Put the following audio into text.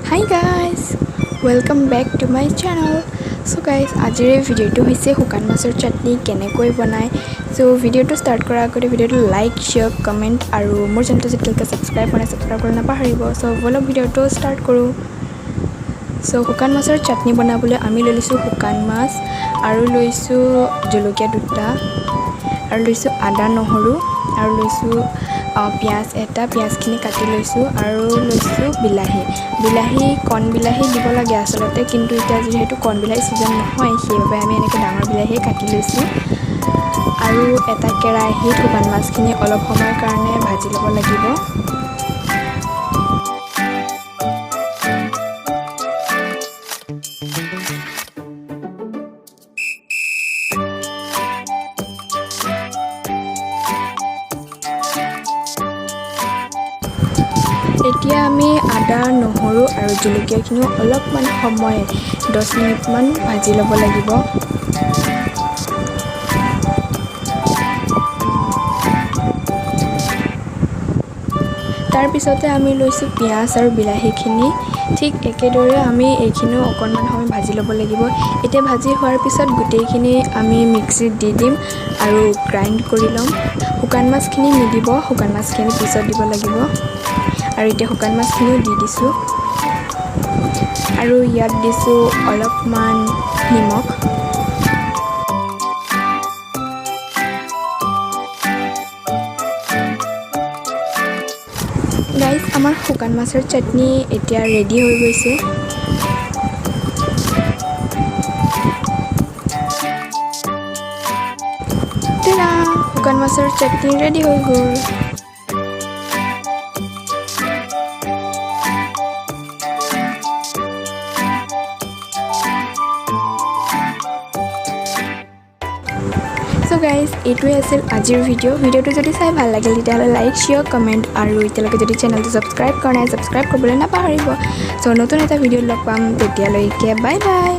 Hi guys, welcome back to my channel. So guys, আজিৰ এই ভিডিঅ'টো হৈছে শুকান মাছৰ চাটনি কেনেকৈ বনায়। চ' ভিডিঅ'টো ষ্টাৰ্ট কৰাৰ আগতে ভিডিঅ'টো লাইক, শ্বেয়াৰ, কমেণ্ট আৰু মোৰ চেনেলটো যেতিয়ালৈকে ছাবস্ক্ৰাইব কৰা নাই, ছাবস্ক্ৰাইব কৰিব নাপাহৰিব। চ' ব'লক, ভিডিঅ'টো ষ্টাৰ্ট কৰোঁ। চ' শুকান মাছৰ চাটনি বনাবলৈ আমি লৈ লৈছোঁ শুকান মাছ আৰু লৈছোঁ জলকীয়া দুটা আৰু লৈছোঁ আদা, নহৰু আৰু লৈছোঁ পিঁয়াজ এটা, পিঁয়াজখিনি কাটি লৈছোঁ আৰু লৈছোঁ বিলাহী। বিলাহী, কণ বিলাহী দিব লাগে আচলতে, কিন্তু এতিয়া যিহেতু কণ বিলাহী ছিজন নহয়, সেইবাবে আমি এনেকৈ ডাঙৰ বিলাহীয়ে কাটি লৈছোঁ। আৰু এটা কেৰাহীত শুকান মাছখিনি অলপ সময়ৰ কাৰণে ভাজি ল'ব লাগিব। এতিয়া আমি আদা, নহৰু আৰু জলকীয়াখিনিও অলপমান সময়, 10 মিনিটমান ভাজি ল'ব লাগিব। তাৰপিছতে আমি লৈছোঁ পিঁয়াজ আৰু বিলাহীখিনি। ঠিক একেদৰে আমি এইখিনিও অকণমান সময় ভাজি ল'ব লাগিব। এতিয়া ভাজি হোৱাৰ পিছত গোটেইখিনি আমি মিক্সিত দি দিম আৰু গ্ৰাইণ্ড কৰি ল'ম। শুকান মাছখিনি নিদিব, শুকান মাছখিনি পিছত দিব লাগিব। আৰু এতিয়া শুকান মাছখিনিও দি দিছোঁ আৰু ইয়াত দিছোঁ অলপমান নিমখ। গাইজ, আমাৰ শুকান মাছৰ চাটনি এতিয়া ৰেডি হৈ গৈছে। শুকান মাছৰ চাটনি ৰেডি হৈ গ'ল। চ' গাইজ, এইটোৱে আছিল আজিৰ ভিডিঅ'। ভিডিঅ'টো যদি চাই ভাল লাগিল, তেতিয়াহ'লে লাইক, শ্বেয়াৰ, কমেণ্ট আৰু এতিয়ালৈকে যদি চেনেলটো ছাবস্ক্ৰাইব কৰা নাই, ছাবস্ক্ৰাইব কৰিবলৈ নাপাহৰিব। চ' নতুন এটা ভিডিঅ'ত লগ পাম, তেতিয়ালৈকে বাই বাই।